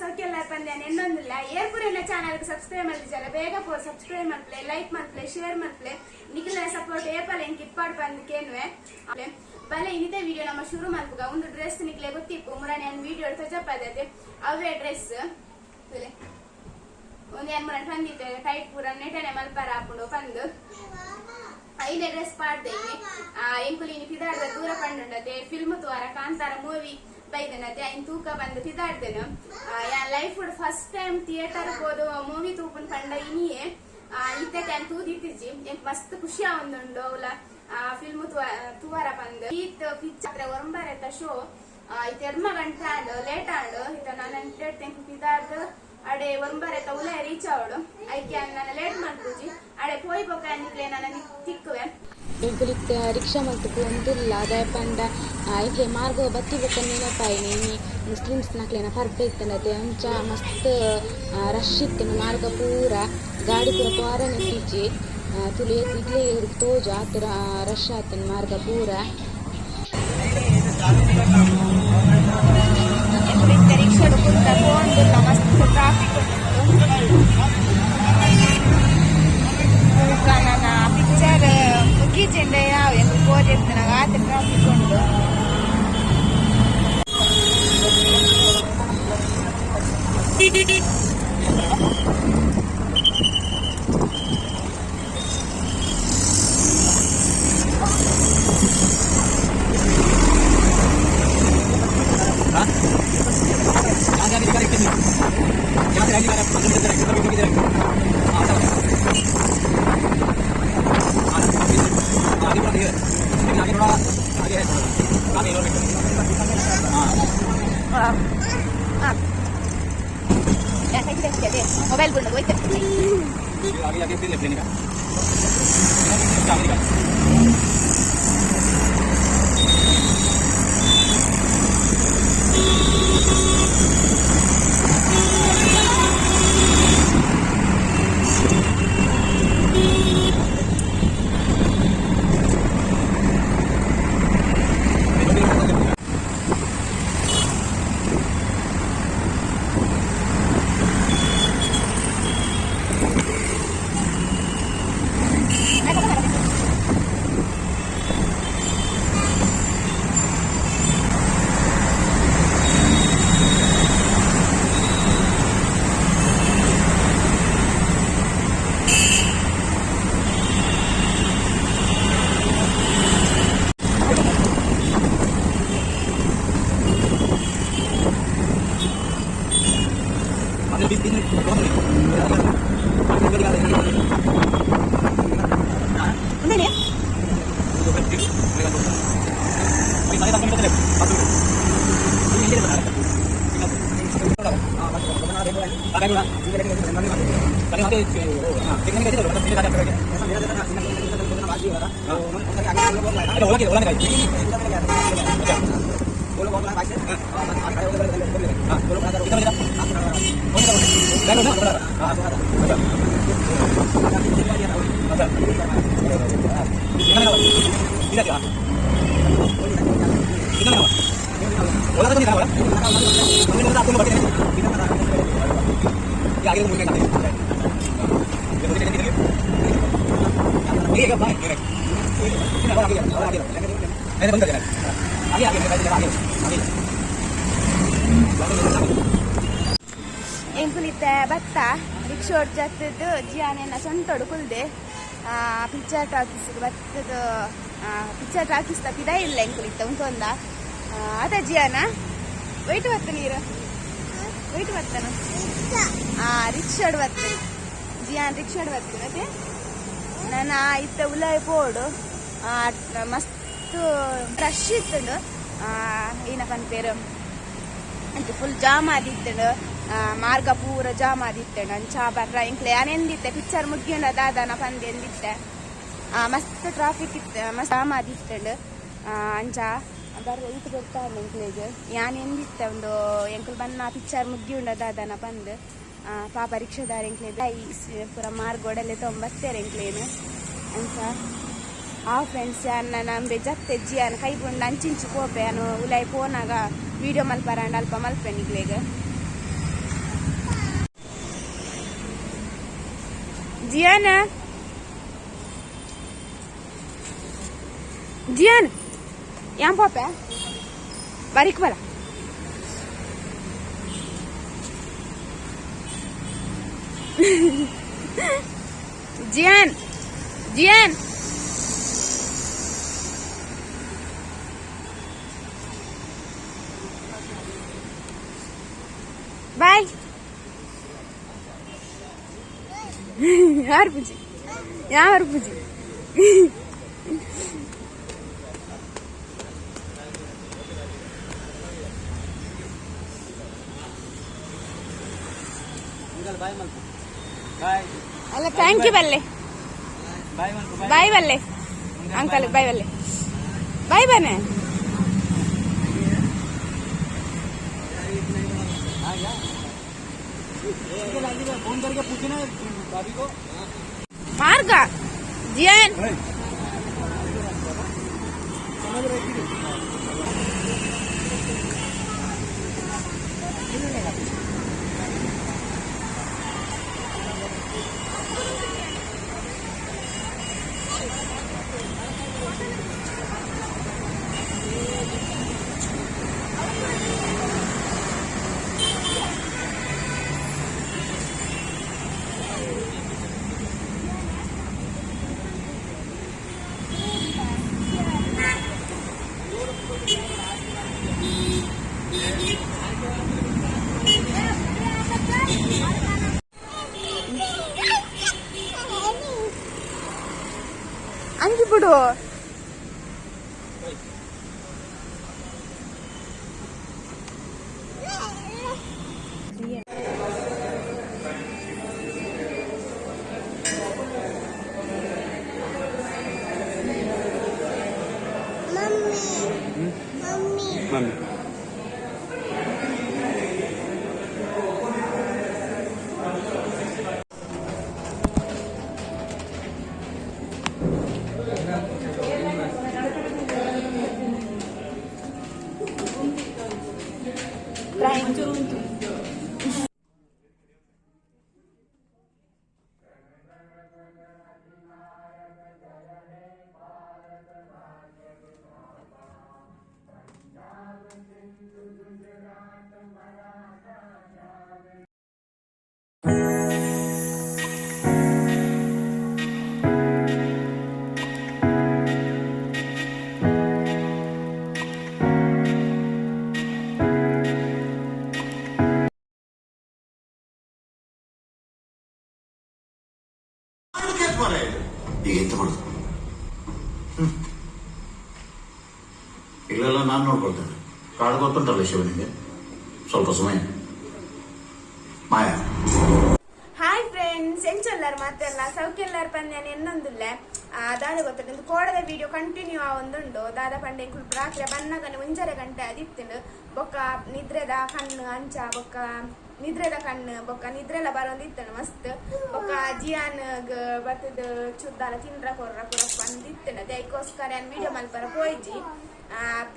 ಸೌಖ್ಯ ಪಂದ್ಯ ಎನ್ನೊಂದಿಲ್ಲ. ಏರ್ಪುರೆಲ್ಲ channel subscribe ಮಲ್ತಿಜಾರ, ಬೇಗ ಪೋ ಸಬ್ಸ್ಕ್ರೈಬ್ ಮಲ್ಪ್ಲೆ, ಲೈಕ್ ಮಲ್ಪ್ಲೆ, ಶೇರ್ ಮಲ್ಪ್ಲೆ. ನಿಖಿಲ ಸಪೋರ್ಟ್ ಏಪಲ್ ಎಂಕ್ ಇಪ್ಪಾಡ್ ಪಂದ್ ಕೇನ್ವೆ. ಬಲೆ ಇನ್ನಿತ ವಿಡಿಯೋ ನಮ್ಮ ಶುರು ಮಲ್ಪುಗ. ಒಂದು ಡ್ರೆಸ್ ನಿಕ್ಲೆ ಗೊತ್ತಿಪ್ಪು, ಮುರಾನಿ ವಿಡಿಯೋ ತಜಪ್ಪದತೆ ಅವೇ ಡ್ರೆಸ್. ಒಂದು ಏನ್ ಮುರಾನಿ ಪಂದಿತ್ತೆ, ಟೈಟ್ ಪೂರ ನೆಟನೆ ಮಲ್ಪಾರ ಹಾಕೊಂಡು ಪಂದು ಐನೇ ಡ್ರೆಸ್ ಪಾಡ್ದೆ. ಎಂಕುಲು ಇನಿ ಪಿದಾಡ್ದ ದೂರ ಪಂಡುಂಡತೆ, ಫಿಲ್ಮ್ ತೋರ ಕಾಂತಾರ ಮೂವಿ ಬೈದನತೆ, ಐನ್ ತೂಕ ಬಂದು ಪಿದಾಡ್ದೆನು. ಯಾನ್ ಲೈಫ್ ಫಸ್ಟ್ ಟೈಮ್ ಥಿಯೇಟರ್ ಪೋದು ಮೂವಿ ತೂಪುನ್ ಪಂಡ ಇನಿಯೇ. ಇತ್ತೆ ಯಾನ್ ತೂದಿತ್ತಿಜಿ. ಎಂಕ್ ಮಸ್ತ್ ಖುಷಿ ಆವೊಂದುಂಡು ಅವಲ ಫಿಲ್ಮ್ ತೂವರ ಪಂದ್. ಈತ್ ಪಿಕ್ಚರ್ ಒರಂಬರೆತ ಶೋ. ಇತ್ತೆ ಎರ್ಮ ಗಂಟೆ ಆಂಡ್, ಲೇಟ್ ಆಂಡ್. ಇತ್ತ ನಾನು ಎಂಕ್ ಪಿದಾಡ್ದ್ ಅಡೆ ಒರಂಬರೆತ ಉಲ ರೀಚ್ ಆವಡು. ಐಕೆ ನನ್ನ ಲೇಟ್ ಮಲ್ಪುಜಿ, ಅಡೆ ಪೋಯಿ ಬೊಕ ನಿಕ್ಲೆ ನನ್ನ ತಿಕ್ಕುವೆ. ಎಂಕುಲು ಇತ್ತೆ ರಿಕ್ಷಾ ಮಲ್ತ್ ಪೋವೊಂದುಲ್ಲ. ದಾಯೆ ಪಂಡ ಎಂಕ್ಲೆ ಮಾರ್ಗ ಬತ್ತಿ ಬೊಕ್ಕ ನೆನಪಾಯಿನಿ, ಇನಿ ಮುಸ್ಲಿಮ್ಸ್ ನಕ್ಲೆನ ಪರ್ಬ ಇತ್ತುಂಡತೆ, ಅಂಚ ಮಸ್ತ್ ರಶ್ ಇತ್ತುಂಡು. ಮಾರ್ಗ ಪೂರ ಗಾಡಿ ಪೂರ ಪೋರನೆ ಇತ್ತಿಜಿ. ತುಲು ಇಡ್ಲಿ ತೋಜು ಆತ್ ರಶ್ ಆತುಂಡು ಮಾರ್ಗ ಪೂರ. ಎಂಕುಲು ರಿಕ್ಷಾಡ್ ಕುಲ್ತ ಪೋವೊಂದುಲ್ಲ. ಮಸ್ತ್ ಟ್ರಾಫಿಕ್ ಉಂಡು. ನನ್ನ ಪಿಕ್ಚರ್ ಮುಗೀಚೆಂಡ ಯಾವ ಎಂಕ್ ಪೋದಿತ್ತಿನಾಗ ಆತ ಟ್ರಾಫಿಕ್ ಉಂಡು. ಮೊಬೈಲ್ ಗುಂಡು ಹೋಯ್ತು. आगे जाके फिर लेफ्ट लेने का, आगे का। आगे 20 मिनट बहुत ಉಂದೇನೆ. ಎಂಕುಲಿತ್ತೆ ಬತ್ತ ರಿಕ್ಷೋಡ್ ಜತ್ತದ್ದು ಜಿಯಾನೆನ್ನ ಸೊಂಟೊಡು ಕುಲ್ದೆ ಪಿಕ್ಚರ್ ಟಾಕೀಸ್ ಬತ್ತದ. ಪಿಕ್ಚರ್ ಟಾಕೀಸ್ ಪಿದ ಇಲ್ಲ ಎಂಕುಲಿತ್ತ ಉಂಟೊಂದ ಅದ ಜಿಯಾನ ವೈಟ್ ಬತ್ತ ನೀರು ವೈಟ್ ಬತ್ತನ. ರಿಕ್ಷಾಡ್ ಬರ್ತೇನೆ, ಜಿಯಾನ್ ರಿಕ್ಷಾಡ್ ಬರ್ತೇನೆ. ಅದೇ ನಾನು ಇತ್ತ ಉಲಾಯ್ ಪೋಡು. ಮಸ್ತ್ ರಶ್ ಇತ್ತುಂಡು. ಏನ ಪನ್ಪೇರು, ಅಂಚ ಫುಲ್ ಜಾಮ್ ಆದಿತ್ತುಂಡು. ಮಾರ್ಗ ಪೂರ ಜಾಮ್ ಆದಿತ್ತುಂಡು. ಅಂಚ ಬರ್ರ ಎಂಕ್ಲೆ ಎಂದಿತ್ತೆ ಪಿಕ್ಚರ್ ಮುಗಿಯುಂಡ ದಾದಾನ ಪಂದ್ ಎಂದಿತ್ತೆ. ಮಸ್ತ್ ಟ್ರಾಫಿಕ್ ಇತ್ತು, ಮಸ್ತ್ ಜಾಮ್ ಆದಿತ್ತುಂಡು. ಅಂಚ ಬರ್ರ ಈತ ಬರ್ತಾರೆ ಎಂಕ್ಲೆಗ್. ಯಾನ್ ಎಂದಿತ್ತೆ ಒಂದು ಎಂಕುಲು ಬನ್ನ ಪಿಕ್ಚರ್ ಮುಗಿಯುಂಡ ದಾದಾನ ಪಂದ್. ಪಾಪ ರಿಕ್ಷಾದಾರ ಎಂಕ್ಲೆ ಪೂರ ಮಾರ್ಗೋಡಲ್ಲೇ ತೊಂಬತ್ತೇರು ಎಂಕ್ಲೇನು ಅಂಚ. ಆ ಫ್ರೆಂಡ್ಸ್, ಯಾನ್ ನಂಬೆ ಜತ್ತೆ ಜಿಯಾನ್ ಕೈ ಬುಂಡ ಅಂಚಿಂಚು ಪೋಪೆ. ಯಾನು ಉಲಾಯ್ ಪೋನಾಗ ವಿಡಿಯೋ ಮಲ್ಪರಾಂಡ ಅಲ್ಪ ಮಲ್ಪೆ ನಿಕ್ಲೆಗ್. ಜಿಯಾನ, ಜಿಯಾನ್, ಯಾನ್ ಪಾಪೆ ಬಾರಿಕ್ ಬಲ. ಜಿಯಾನ್, ಜಿಯಾನ್, ಬಾಯ್. ಯಾರು ಪೂಜಿ? ಯಾರು ಪೂಜಿ? ಬಾಯ್ ಮಲ್ಪು, ಬಾಯ್. ಅಲ್ಲ, thank you ಬಲ್ಲೆ. ಬಾಯ್ ಮಲ್ಪು. ಬಾಯ್ ಬಲ್ಲೆ ಅಂಕಲ್, ಬಾಯ್ ಬಲ್ಲೆ, ಬಾಯ್ ಬನ್ನೆ. फोन करके पूछना भाभी को. ಮಾರ್ಗ ಜಿಯಾನ್. ಅಂಗಿ ಬಿಡು. Mummy. ಈಗ ಎಂತ ಮಾಡುದು? ಹ್ಮ್. ಇಲ್ಲೆಲ್ಲ ನಾನು ನೋಡ್ಕೊಳ್ತೇನೆ. ಕಾಡು ಗೊತ್ತುಂಟಲ್ಲ ಶಿವನಿಗೆ. ಸ್ವಲ್ಪ ಸಮಯ ಮಾಯಾ. ಹಾಯ್ ಫ್ರೆಂಡ್ಸ್, ಎಂಚೊಲ್ಲಾರ್ ಮಾತೆಲ್ಲ? ಸೌಖ್ಯಲ್ಲಾರ್ ಪಂದ್ಯಾನ ಎನ್ನೊಂದುಲ್ಲೆ. ದಾದ ಗೊತ್ತುಂಟು, ಕೋಡದ ವಿಡಿಯೋ ಕಂಟಿನ್ಯೂ ಆವೊಂದುಂಡು. ದಾದ ಪಂಡೆ, ಎಂಕುಲು ರಾತ್ರಿ ಬನ್ನಗನೆ 1.5 ಗಂಟೆ ಅದಿತ್ತಿಂಡು. ಬೊಕ್ಕ ನಿದ್ರೆದ ಕಣ್ಣು ಅಂಚ, ಬೊಕ್ಕ ನಿದ್ರೆದ ಕಣ್ಣು, ಬೊಕ್ಕ ನಿದ್ರೆಲ ಬರೊಂದಿತ್ತಂಡು ಮಸ್ತ್. ಬೊಕ್ಕ ಜಿಯಾನ್ ಬತ್ತದ ಚುದ್ದಾಲ ತಿಂದ್ರ ಕೊರ್ರ ಪೂರ ಬಂದಿತ್ತಂಡು. ಅದಕ್ಕೋಸ್ಕರ ವಿಡಿಯೋ ಮಲ್ಪರ ಪೋಯ್ಜಿ.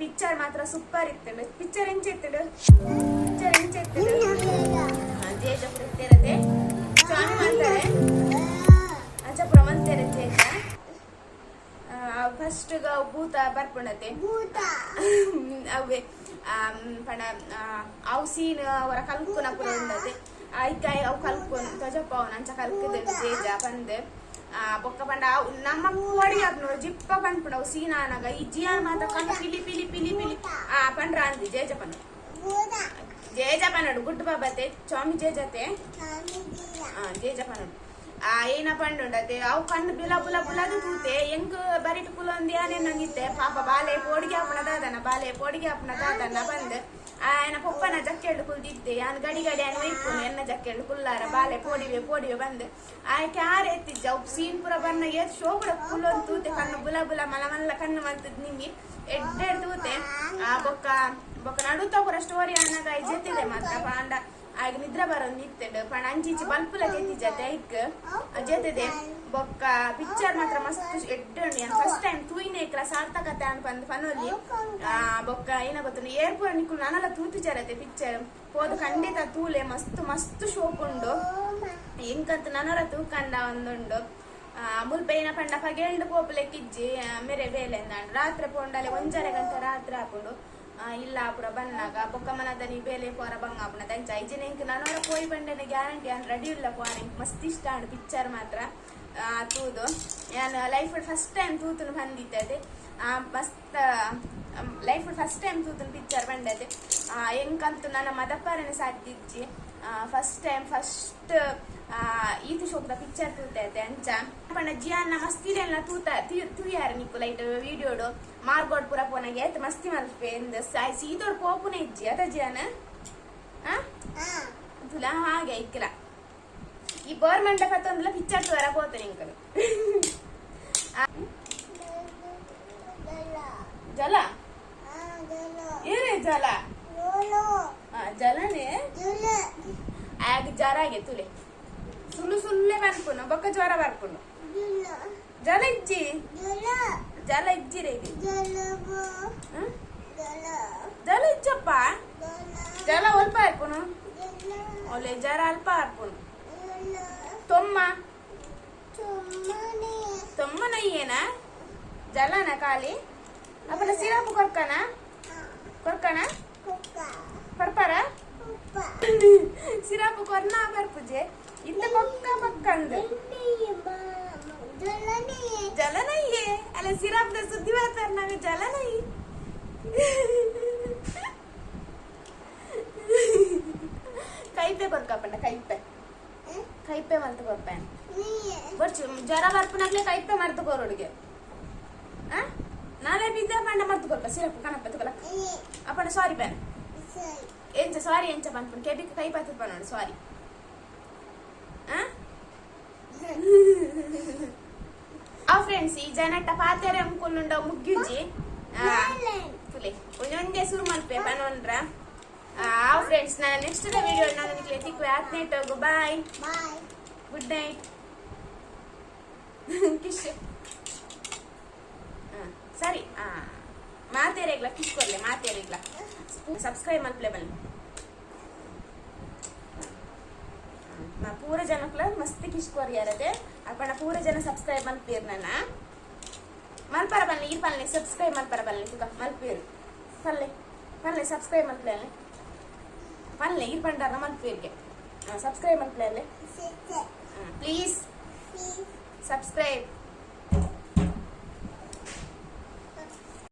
ಪಿಕ್ಚರ್ ಮಾತ್ರ ಸೂಪರ್ ಇತ್ತಂಡು. ಪಿಕ್ಚರ್ ಎಂಚ ಇತ್ತಂಡು? ಪಿಕ್ಚರ್ ಎಂಚ ಇತ್ತಂಡು? ಜೇಜ ಇತ್ತಿರತೆ ಸ್ವಾಮಿ ಮಾಡ್ತಾರೆ, ಅಂಚ ಪೂರ ಮಂತೇರೆ. ಜೇಜ ಫಸ್ಟ್ ಭೂತ ಬರ್ಪುಂಡತೆ ಅವೇ ಪಂಡ ಅವು ಸೀನ್ ಅವರ ಕಲ್ಕುನ ಪೂರ ಉಂಡತೆ. ಐಕ ಅವು ಕಲ್ಕುನ್ ತೊಜಪ್ಪ ಅವನ ಅಂಚ ಕಲ್ಕುದು ಜೇಜ ಪಂದ್. ಬೊಕ್ಕ ಪಂಡ ಅವು ನಮ್ಮ ಕೋಡಿ ಆಪ್ನೋಡು ಜಿಪ್ಪ ಪನ್ಪುಂಡು. ಅವು ಸೀನ್ ಆನಗ ಈ ಜಿಯಾನ್ ಮಾತ ಕಣ್ಣು ಪಿಲಿ ಪಿಲಿ ಪಿಲಿ ಪಿಲಿ ಆ ಪಂಡ್ರ ಅಂದಿ. ಜೇಜ ಪಂಡ, ಜೇಜ ಪನ್ನಡು. ಗುಡ್ಡು ಬಾಬತೆ ಸ್ವಾಮಿ ಜೇಜತೆ ಜೇಜ ಪನ್ನಡು. ಏನ ಪಂಡುಂಡತೆ, ಅವು ಕಣ್ಣು ಬಿಲ ಬುಲ ಬುಲದು ತೂತೆ. ಎಂಕ್ ಬರಿಟ್ ಕುಲೊಂದು ನಂಗಿತ್ತೆ. ಪಾಪ ಬಾಲೆ ಪೋಡಿಗೆ ಆಪುನ ದಾದನ, ಬಾಲೆ ಪೋಡಿಗೆ ಆಪುನ ದಾದನ ಬಂದ್ ಆಯನ ಪೊಪ್ಪನ ಜಕ್ಕೆಂಡು ಕುಲ್ದಿತ್ತೆ. ಯಾನ್ ಗಡಿ ಗಡಿ ಆಯನ ಒಯ್ಪುನು, ಎನ್ನ ಜಕ್ಕೆಂಡು ಕುಲ್ಲಾರ, ಬಾಲೆ ಪೋಡಿವೆ ಪೋಡಿವೆ ಬಂದ್. ಆಯ್ ಕ್ಯಾರ ಎತ್ತಿಜ್ಜ. ಅವು ಸೀನ್ ಪೂರ ಬನ್ನ ಏತ್ ಶೋಕುಡ ಕುಲೊಂದು ತೂತೆ. ಕಣ್ಣು ಬುಲ ಬುಲ ಮಲ ಮಲ್ಲ ಕಣ್ಣು ಮಂತದ್ ನಿಮ್ಮಿ ಎಡ್ಡೆಡ್ ತೂತೆ. ಆ ಬೊಕ್ಕ ಬೊಕ್ಕ ನಡುತ ಪೂರ ಸ್ಟೋರಿ ಅನ್ನಾಗ ಜೆತ್ತಿದೆ ಮಾತ್ರ. ಪಾಂಡ ಆಗ ನಿದ್ರೆ ಬರೋದು ನಿತ್ತಂಡು. ಪಂಡ ಅಂಚಿಂಚಿ ಬಲ್ಪುಲ ಜೆತ್ತಿ ಐಕ್ ಜೆತ್ತದೆ. ಬೊಕ್ಕ ಪಿಕ್ಚರ್ ಮಾತ್ರ ಮಸ್ತ್ ಎಡ್ಡೆ ಉಂಡು. ಫಸ್ಟ್ ಟೈಮ್ ತೂಯಿನೇಕ್ಲ ಸಾರ್ಥಕತೆ ಅನ್ಪಂದ್ ಪನೊಲಿ. ಬೊಕ್ಕ ಏನ ಗೊತ್ತುಂಡು, ಏರ್ಪುರ ನಿಕುಲು ನನಲ ತೂತು ಜರತೆ ಪಿಕ್ಚರ್ ಪೋದು ಖಂಡಿತ ತೂಲೆ. ಮಸ್ತ್ ಮಸ್ತ್ ಶೋಕ್ ಉಂಡು. ಎಂಕಂತ ನನರ ತೂಕಂದ ಒಂದುಂಡು. ಮುಲ್ಪ ಏನ ಪಂಡ ಪಗೆಲ್ಡ್ ಪೋಪುಲೆಕ್ಕಿಜ್ಜಿ. ಮೇರೆ ಬೇಲೆ ಎಂದಾಂಡ್ ರಾತ್ರೆ ಪೋಂಡಲೆ 1.5 ಗಂಟೆ ರಾತ್ರೆ ಆಪುಂಡು. ಇಲ್ಲ ಪೂರ ಬನ್ನಾಗ ಬೊಕ್ಕ ಮನದನಿ ಬೇಲೆ ಪೋರ ಬಂಗ ಆಪುನ ದಂಚ ಇಜ್ಜಿನ ಎಂಕ್ ನನೊರ ಪೋಯಿ ಬಂಡೆನೆ ಗ್ಯಾರಂಟಿ. ಆನ್ ರೆಡಿ ಇಲ್ಲ ಪೋರ. ಎಂಕ್ ಮಸ್ತ್ ಇಷ್ಟ ಆಂಡ್ ಪಿಕ್ಚರ್ ಮಾತ್ರ ತೂದು. ಯಾನ್ ಲೈಫ್ ಫಸ್ಟ್ ಟೈಮ್ ತೂತುನು ಬಂದಿದ್ದದೆ. ಮಸ್ತ್ ಲೈಫ್ ಫಸ್ಟ್ ಟೈಮ್ ತೂತುನು ಪಿಕ್ಚರ್ ಬಂಡದೆ. ಎಂಕಂತೂ ನನ್ನ ಮದಪ್ಪಾರನೆ ಸಾಧ್ಯ ಇಜ್ಜಿ. ಫಸ್ಟ್ ಟೈಮ್ ಫಸ್ಟ್ ಈತು ಶೋಕದ ಪಿಕ್ಚರ್ ತೂತೈತೆ ಅಂಚ ಪಂಡ ಜಿಯಾನ್ನ ಮಸ್ತಿರೆಲ್ಲ ತೂತ ತೂಯಾರ ನಿಕ್ಕು ಲೈಟ್ ವಿಡಿಯೋಡು ಮಾರ್ಗೋಡ್ ಪೂರ ಪೋನಾಗ ಏತ್ ಮಸ್ತಿ ಮಲ್ಪೆ ಎಂದ್ ಸೀತೋಡ್ ಪೋಪುನ ಇಜ್ಜಿ ಅತ ಜಿಯಾನ. ಆ ತುಲಾ ಹಾಗೆ ಇಕ್ಕಿಲ್ಲ. ಈ ಬೋರ್ ಮಂಟಪ ತಂದ್ಲ ಪಿಕ್ಚರ್ ತೂವರ ಪೋತ ನಿಂಕಲು. ಜಲ ಏನೇ ಜಲ? ಜಲನೇ ಆಗ ಜ್ವರ ಆಗೆ ತುಲೆ. ಸುಳ್ಳು ಸುಳ್ಳೆ ಬರ್ಪುನು, ಬೊಕ್ಕ ಜ್ವರ ಬರ್ಪುನು. ಜಲ ಇಜ್ಜಿ, ಜಲ ಇಜ್ಜಿ ರೇ ಇದು. ಹ್ಮ್? ಜಲ ಇಜ್ಜಪ್ಪ. ಜಲ ಅಲ್ಪ ಇರ್ಪುನು ಒಳ್ಳೆ ಜರ ಅಲ್ಪ ಇರ್ಪುನು. ತೊಮ್ಮ ತೊಮ್ಮ ನಯ್ಯೇನ ಜಲನ ಖಾಲಿ ಅಪ್ಪನ ಸಿರಪ್ ಕೊರ್ಕನ ಕೊರ್ಕಣ ಪರ್ಪರ ಸಿರಪ್ ಕೊರ್ನ ಬರ್ಪುಜೆ ಇಂತ ಪಕ್ಕ ಪಕ್ಕ ಅಂದ ಜಲನಯ್ಯೆ ಅಲ್ಲ. ಸಿರಪ್ the ಸುದ್ದಿ ಬರ್ತಾರೆ ನಾಗ ಜಲನಯ್ಯ. ಕೈಪೆ ಕೊರ್ಕಪ್ಪಂಡ ಕೈಪೆ ಕೈಪೆ ಮಲ್ತು ಕೊರ್ಪೆ ಬರ್ಚು. ಜ್ವರ ಬರ್ಪುನಾಗ್ಲೆ ಕೈಪೆ ಮರ್ತು ಕೊರೊಡುಗೆ. ಆ ನಾಳೆ ಬಿದ್ದ ಪಂಡ ಮರ್ತು ಕೊರ್ಪ ಸಿರಪ್ ಕಣಪ್ಪ ತುಕಲ ಅಪ್ಪಣ. ಸಾರಿ ಪೇನ್ ಎಂಚ ಸಾರಿ ಎಂಚ ಪನ್ಪುಂಡು? ಕೆಬಿಕ್ ಕೈ ಪತ್ತು ಪನ್ನೋಡು ಸಾರಿ. ಆ ಆ ಫ್ರೆಂಡ್ಸ್, ಈ ಜನಟ ಪಾತೆರೆ ಅಂಕುಲುಂಡ ಮುಗ್ಯುಜಿ. ತುಲೆ ಒಂದೊಂದೇ ಶುರು ಮಲ್ಪೆ ಪನೊಂಡ್ರ. ಆ ಫ್ರೆಂಡ್ಸ್, ನಾನು ನೆಕ್ಸ್ಟ್ ವಿಡಿಯೋ ನಾನು ನಿಕ್ಲೆ ತಿಕ್ವೆ. ಆತ್ನೇಟ್ ಹೋಗು. Bye, good night. ಕಿಶ್. ಸರಿ, ಮಾತೇರೆಗ್ಲ ಕಿಶ್ ಕೊರ್ಲೆ ಮಾತೇರೆಗ್ಲ. ಸಬ್ಸ್ಕ್ರೈಬ್ ಮಲ್ಪಲೆ ಬನ್ನಿ. ಪೂರ ಜನಕ್ಲ ಮಸ್ತ್ ಕಿಶ್ ಕೊರಿಯಾರದೆ ಅಪ್ಪಣ. ಪೂರ ಜನ ಸಬ್ಸ್ಕ್ರೈಬ್ ಮಲ್ಪೀರ್ ನನ್ನ ಮಲ್ಪರ ಬನ್ನಿ. ಈ ಪಲ್ಲೆ ಸಬ್ಸ್ಕ್ರೈಬ್ ಮಲ್ಪರ ಬನ್ನಿ. ತುಕ ಮಲ್ಪೀರ್ ಪಲ್ಲೆ ಪಲ್ಲೆ ಸಬ್ಸ್ಕ್ರೈಬ್ ಮಲ್ಪಲೆ ಪಲ್ಲೆ. ಈರ್ ಪಂಡಾರ ಮಲ್ಪೀರ್ಗೆ ಸಬ್ಸ್ಕ್ರೈಬ್ ಮಲ್ಪಲೆ. Please subscribe.